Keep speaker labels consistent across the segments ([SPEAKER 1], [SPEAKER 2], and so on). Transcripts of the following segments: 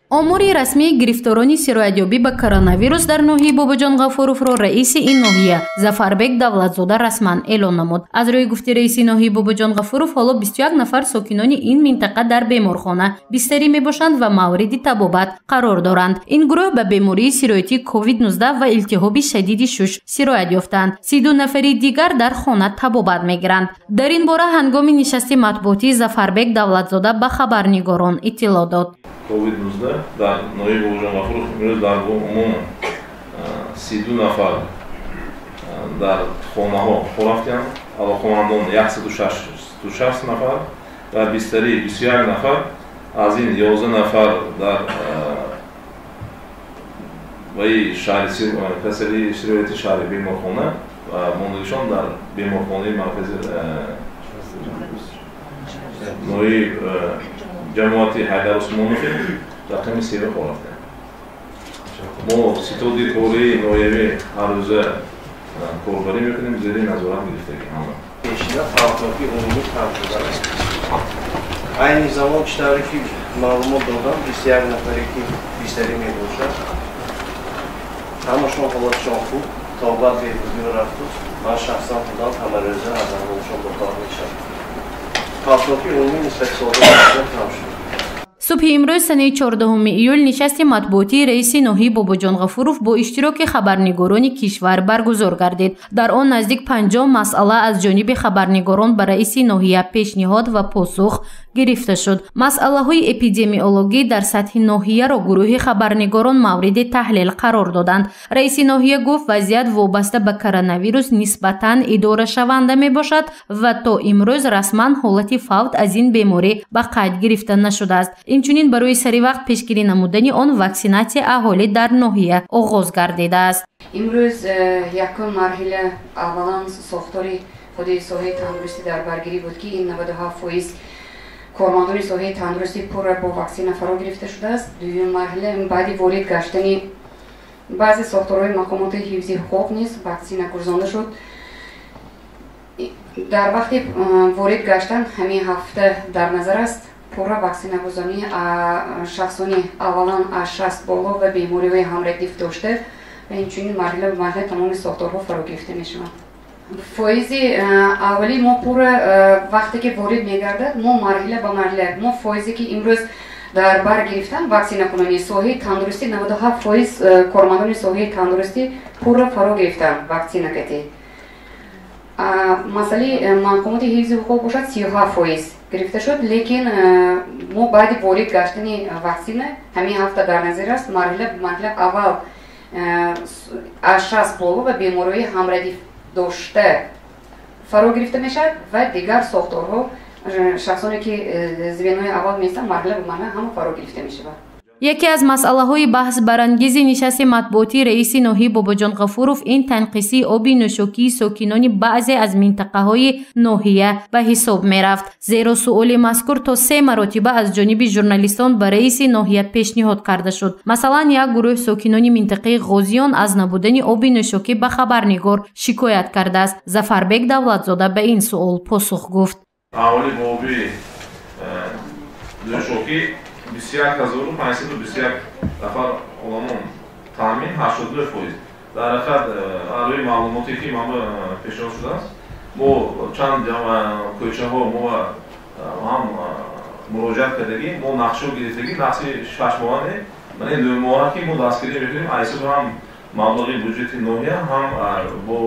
[SPEAKER 1] Омори расмии гирифторони сироятёбӣ ба коронавирус дар ноҳияи Бобоҷон Ғафуровро раиси ин ноҳия Зафарбек Давлатзода расман эълон намуд. Аз рӯи гуфти раиси ноҳияи Бобоҷон Ғафуров, ҳоло 21 нафар сокинони ин минтақа дар беморхона бистарӣ мебошанд ва мавриди табобат қарор доранд. Ин гурӯҳ ба бемории сироятии COVID-19 ва илтиҳоби шадиди шуш сироят ёфтаанд. 32 нафари дигар дар хона табобат мегиранд. Дар ин бора ҳангоми нишасти матбуотӣ Зафарбек Давлатзода ба хабарнигорон иттилоъ дод.
[SPEAKER 2] COVID-19 дар ноҳияи Бобоҷон Ғафуров имрӯз дар умум 32 нафар дар хонаҳо хорафтиянд, алоқамандон 160 нафар ва бистарӣ 21 нафар, аз ин 11 нафар дар ваи шаҳри касали сирояти шаҳри беморхона ва мондагишон дар беморхонаи маркази ноҳияи ҷамоати Ҳайдар Усмонов рақами 3 хорафтем. Мо ситоди кории ноҳиявӣ ҳаррӯза корбарӣ мекунем, зери назорат гирифтагӣ ҳама.
[SPEAKER 3] Пешина фавтнокӣ умумӣ кам шудааст. Айни замон чӣ тавре ки маълумот додам, 21 нафаре ки бистарӣ мебошад, ҳамашон ҳолатшон хуб, тобат беҳбудиро рафту ман шахсан худам ҳамарӯза аз аҳволшон бохабар мешавам. Фавтнокӣ умумӣ нисбати солҳои гузашта кам шуд.
[SPEAKER 1] Субҳи имрӯз санаи 14 июл нишасти матбуотии раиси ноҳияи Бобоҷон Ғафуров бо иштироки хабарнигорони кишвар баргузор гардид. Дар он наздик 50 масъала аз ҷониби хабарнигорон ба раиси ноҳия пешниҳод ва посух гирифта шуд. Масъалаҳои эпидемиологӣ дар сатҳи ноҳияро гурӯҳи хабарнигорон мавриди таҳлил қарор доданд. Раиси ноҳия гуфт, вазъият вобаста ба коронавирус нисбатан идорашаванда мебошад ва то имрӯз расман ҳолати фавт аз ин беморӣ ба қайд гирифта нашудааст. Инчунин барои саривақт пешгирӣ намудани он ваксинатсияи аҳолӣ дар ноҳия оғоз гардидааст.
[SPEAKER 4] Имрӯз якум марҳила аввалан сохтори худи соҳаи тандурустӣ дар баргирӣ буд, ки ин 97% кормандони соҳаи тандурустӣ пурра бо ваксина фаро гирифта шудааст. Дуюм марҳила баъди ворид гаштани баъзе сохторҳои мақомоти ҳифзи ҳуқуқ низ ваксина гузаронда шуд. Дар вақти ворид гаштан ҳамин ҳафта дар назар аст пурра ваксинагузаронии шахсони аввалан аз 60 боло ва бемориҳои ҳамрадиф дошта ва инчунин марҳила ба марҳила тамоми сохторҳо фаро гирифта мешаванд. Фоизи аввалӣ мо пурра вақте ки ворид мегардад, мо марҳила ба марҳила мо фоизе ки имрӯз дар бар гирифтан ваксинакунонии соҳаи тандурустӣ 97% кормандони соҳаи тандурустӣ пурра фаро гирифтанд ваксинакатӣ. Масъалаи мақомоти ҳифзи ҳуқуқ бошад 37% гирифта шуд, лекин мо баъди ворид гаштани ваксина ҳамин ҳафта дар назар аст марҳила ба марҳила аввал аз 60 боло ва бемориҳои ҳамрадиф дошта фаро гирифта мешавад ва дигар сохторҳо шахсоне ки звенои аввал меистанд марҳила ба марҳила ҳама фаро гирифта мешавад.
[SPEAKER 1] Яке аз масъалаҳои баҳсбарангези нишасти матбуотии раиси ноҳияи Бобоҷон Ғафуров ин танқисии оби нӯшокии сокинони баъзе аз минтақаҳои ноҳия ба ҳисоб мерафт. Зеро суоли мазкур то 3 маротиба аз ҷониби журналистон ба раиси ноҳия пешниҳод карда шуд. Масалан, як гурӯҳ сокинони минтақаи Ғозиён аз набудани оби нӯшокӣ ба хабарнигор шикоят кардааст. Зафарбек Давлатзода ба ин суол посух гуфт.
[SPEAKER 2] Аҳолӣ бо оби нӯшокӣ 21521 нафар одамон таъмин 82%. Дар ҳақиқат рӯи маълумоте ки ман пешниҳод шудааст, мо чанд кӯчаҳо мо ҳам муроҷиат кардагӣ, мо нақшао гирифтагӣ, нақши шашмоҳа мана нӯҳмоҳа ки мо дастгирӣ мекунем, аз ҳисоби ҳам маблағи буҷети ноҳия, ҳам бо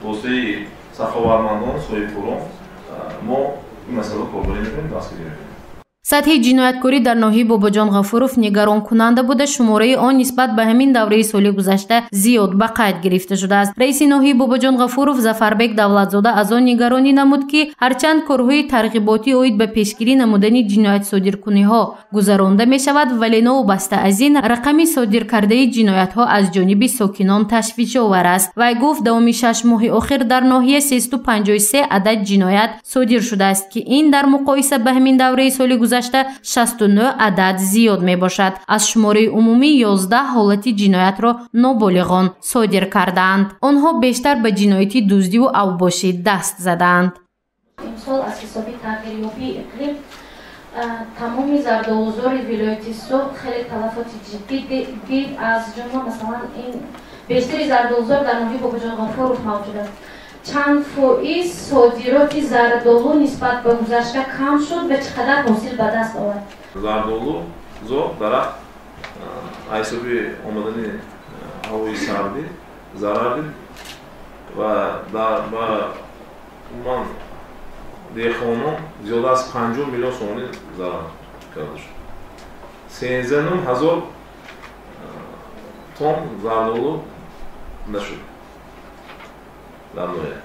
[SPEAKER 2] воситаи саховатмандон, соҳибкорон мо ин масъаларо корбарӣ мекунем, дастгирӣ мекунем.
[SPEAKER 1] Сатҳи ҷинояткорӣ дар ноҳияи Бобоҷон Ғафуров нигаронкунанда буда, шумораи он нисбат ба ҳамин давраи соли гузашта зиёд ба қайд гирифта шудааст. Раиси ноҳияи Бобоҷон Ғафуров Зафарбек Давлатзода аз он нигаронӣ намуд, ки ҳарчанд корҳои тарғиботӣ оид ба пешгирӣ намудани ҷиноятсодиркуниҳо гузаронда мешавад, вале новобаста аз ин рақами содиркардаи ҷиноятҳо аз ҷониби сокинон ташвишовар аст. Вай гуфт, давоми 6 моҳи охир дар ноҳия 353 адад ҷиноят содир шудааст, ки ин дар муқоиса ба ҳамин давраи соли гузашта 69 адад зиёд мебошад. Аз шумораи умумӣ 11 ҳолати ҷиноятро ноболиғон содир кардаанд. Онҳо бештар ба ҷинояти дуздиву авбошӣ даст задаанд.
[SPEAKER 5] Имсол аз ҳисоби тағйирёбии иқлим
[SPEAKER 1] Тамоми зардолузори вилояти Суғд хеле талафоти ҷиддӣ дид, аз ҷумла масалан ин бештари зардолузор дар ноҳияи Бобоҷон Ғафуров мавҷуд аст. Чанд фоиз содироти зардолу нисбат ба гузашта кам шуд ва чӣ қадар ҳосил ба даст овард?
[SPEAKER 2] Зардолу зор дарахт ҳисоби омадани ҳавои сардӣ зарар дид ва умуман деҳқонон зиёда аз 50 миллион сомонӣ зарар карда шуд. 13 ҳазор тонн зардолу нашуд дар ноҳия.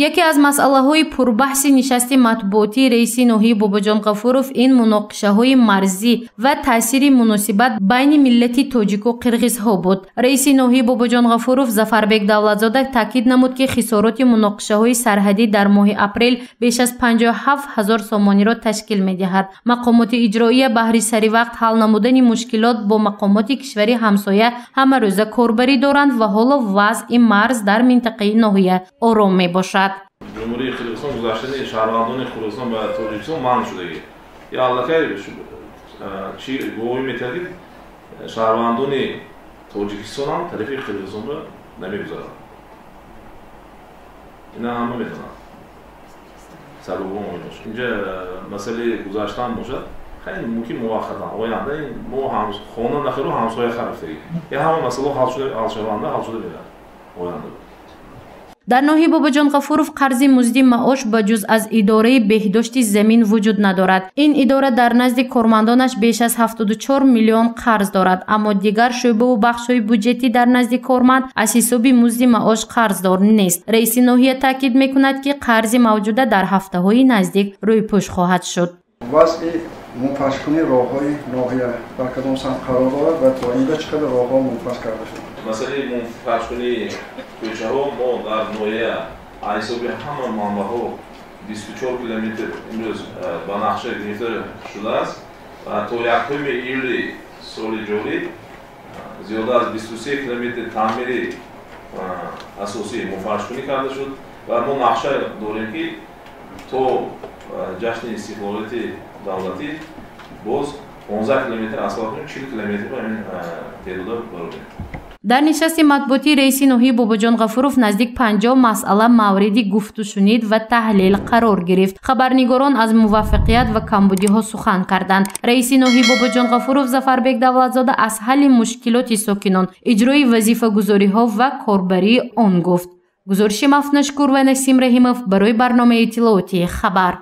[SPEAKER 1] Яке аз масъалаҳои пурбаҳси нишасти матбуотии раиси ноҳияи Бобоҷон Ғафуров ин муноқишаҳои марзӣ ва таъсири муносибат байни миллати тоҷику қирғизҳо буд. Раиси ноҳияи Бобоҷон Ғафуров Зафарбек Давлатзода таъкид намуд, ки хисороти муноқишаҳои сарҳадӣ дар моҳи апрел беш аз 57 ҳазор сомониро ташкил медиҳад. Мақомоти иҷроия баҳри саривақт ҳал намудани мушкилот бо мақомоти кишвари ҳамсоя ҳамарӯза корбарӣ доранд ва ҳоло вазъи марз дар минтақаи ноҳия ором мебошад.
[SPEAKER 2] Ҷумҳурии Қирғизистон гузаштани шаҳрвандони Қирғизистон ба Тоҷикистон манъ шудагӣ. Я аллакай чи гувоҳӣ метиҳад, ки шаҳрвандони Тоҷикистон ҳам тарафи Қирғизистонро намегузаранд. Ина ҳама медонанд. Сабабҳо мебошад. Инҷа масъалаи гузаштан бошад, хеле мумкин муваққатан оянда мо хона нахару ҳамсоя харафтагӣ. Я ҳама масъалаҳо ҳал шаванда, ҳал шуда меравад оянда.
[SPEAKER 1] Дар ноҳияи Бобоҷон Ғафуров қарзи музди маош ба ҷуз аз идораи беҳдошти замин вуҷуд надорад. Ин идора дар назди кормандонаш беш аз 74 миллион қарз дорад, аммо дигар шӯъбаву бахшҳои буҷетӣ дар назди корманд аз ҳисоби музди маош қарздор нест. Раиси ноҳия таъкид мекунад, ки қарзи мавҷуда дар ҳафтаҳои наздик рӯйпӯш хоҳад шуд.
[SPEAKER 5] Вазъи мунфаршкунии роҳҳои ноҳия дар кадом самт қарор дорад ва то инҷо чӣ қадар роҳҳо мунфарш карда шуд?
[SPEAKER 2] Масъалаи мунфаршкунии кӯчаҳо мо дар ноҳия аз ҳисоби ҳама манбаъҳо 24 километр имрӯз ба нақша гирифта шудааст ва то 1 июли соли ҷорӣ зиёда аз 23 километр таъмири асосӣ мунфаршкунӣ карда шуд ва мо нақша дорем, ки то ҷашни истиқлолияти давлатӣ боз 15 километр асфалт кунем, 40 километр ба ҳамин теъдода барорем.
[SPEAKER 1] Дар нишасти матбуотии раиси ноҳияи Бобоҷон Ғафуров наздик 50 масъала мавриди гуфтушунид ва таҳлил қарор гирифт. Хабарнигорон аз муваффақият ва камбудиҳо сухан карданд. Раиси ноҳияи Бобоҷон Ғафуров Зафарбек Давлатзода аз ҳалли мушкилоти сокинон, иҷрои вазифагузориҳо ва корбарии он гуфт. Гузориши Мафнашкур ва Насим Раҳимов барои барномаи иттилоотии «Хабар».